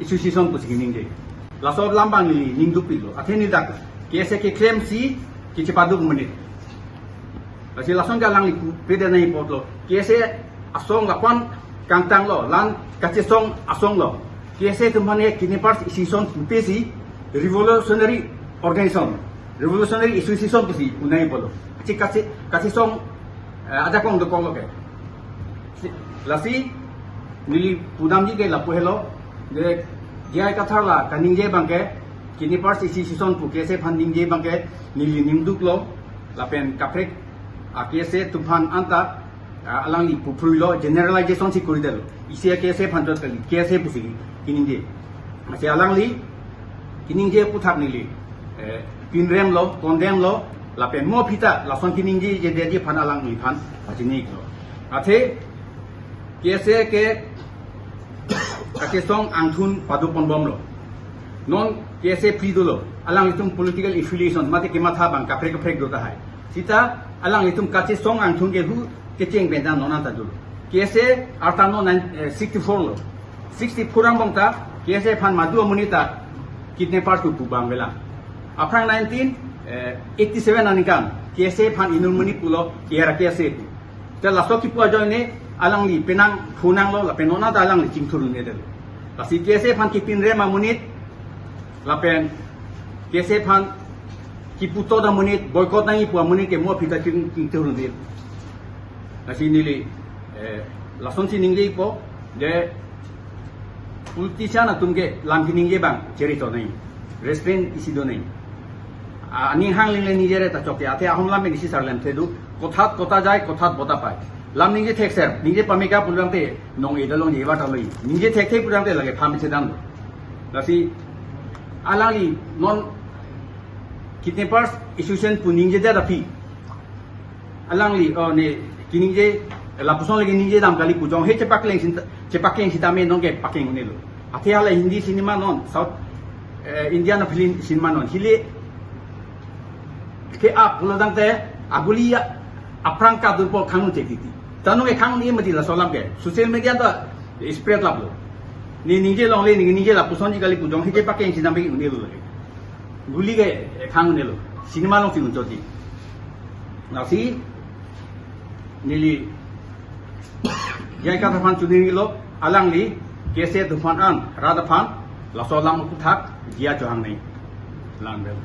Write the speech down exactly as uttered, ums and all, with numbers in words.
Association pusi keningje. Laso alam abang neli ningduk pilo. Athe neli dak K S A keklemsi kechepaduk amonit. Lasi lason ke alangli pu pede nai apotlo. K S A asong lapu-an kangtanglo, la-an kachesong asong lo. K S A atum aphan ke Kidnappers Association pupesi revolutionary organization, revolutionary association pusi un-e apotlo. Kache, kache, kachesong, eh, ajakong dokoklo ke. Si, lasi neli pudamji ke lapu helo, je J I Kathar la kaningje abang ke, Kidnappers Association pu K S A aphan ningje abang ke, neli ningduklo, lapen kaprek a K S A atum aphan anta, ah, alangli puphruilo, generalization si koridetlo. Isi a K S A aphan chot kali, K S A pusi keningje. Lasi alangli keningje aputhak neli, eh, pinremlo, condemnelo, lapen mo aphi ta lason keningjejeji aphan alangliphan pachinilo. Athe K S A ke kachesong angthun padoponbomlo. Non K S A phli dolo, alanglitum political affiliation mate kematha abang kaprek kaprek do tahai. Sita alanglitum kachesong angthun ke hu kecheng pen ta non anta dolo. K S A arta non nine, eh, sixty-four lo. Sixty-four angbong ta K S A aphan madu amonit ta kidnapper tu pu abang avelang. Aphrang nineteen, eh, eighty-seven aningkan K S A aphan inut amonit pulo, era K S A pu. Te laso kipu ajoine alangli penang phunanglo, lapen non anta alangli chingthur un-edetlo. Lasi K S A aphan kepinrem amonit, lapen K S A aphan kiputhot amonit, boycott nangji pu amonit ke mo aphi ta ching, chingthur un-edetlo. Lasi neli, eh, lasonsi ningjepo, je politician atum ke lam keningje abang chericho nai, restraint isi do nai. A, aning hang lingle ningjere ta chokche, athe ahom lam pen isi sarlem the do, kothat kota jai, kothat bota pai. Lam ningje thekser, ningje pameka pulang te nong eda long jeva ta loi. Ningje thekthe pulang te lake pham sedang do. Lasi alangli non Kidnappers Association pu ningjedet aphi, alangli, oh, ne, keningje, lapuson lagi ningje dam kali pu jong he chepakleng sin, chepakleng sitame non ke pakleng un-elo. Athe hala Hindi cinema non, South, eh, Indian film cinema non, hile ke ap lo dang te aguli ya aphrang kadun po khang un-e titi. Ta non ke khang un-e mati laso alam ke. Social media ta spread laplo. Ne ningje longle, ne ningje lapusonji kali pu jong he chepakleng sitame un-elo lake. Guli ke khang un-elo. Cinema alongsi unchotji. Lasi neli J I Kathar aphan choningri lo, alangli K S A atum aphan an, rat aphan laso alam aputhak jia chohang nai. Lang bel.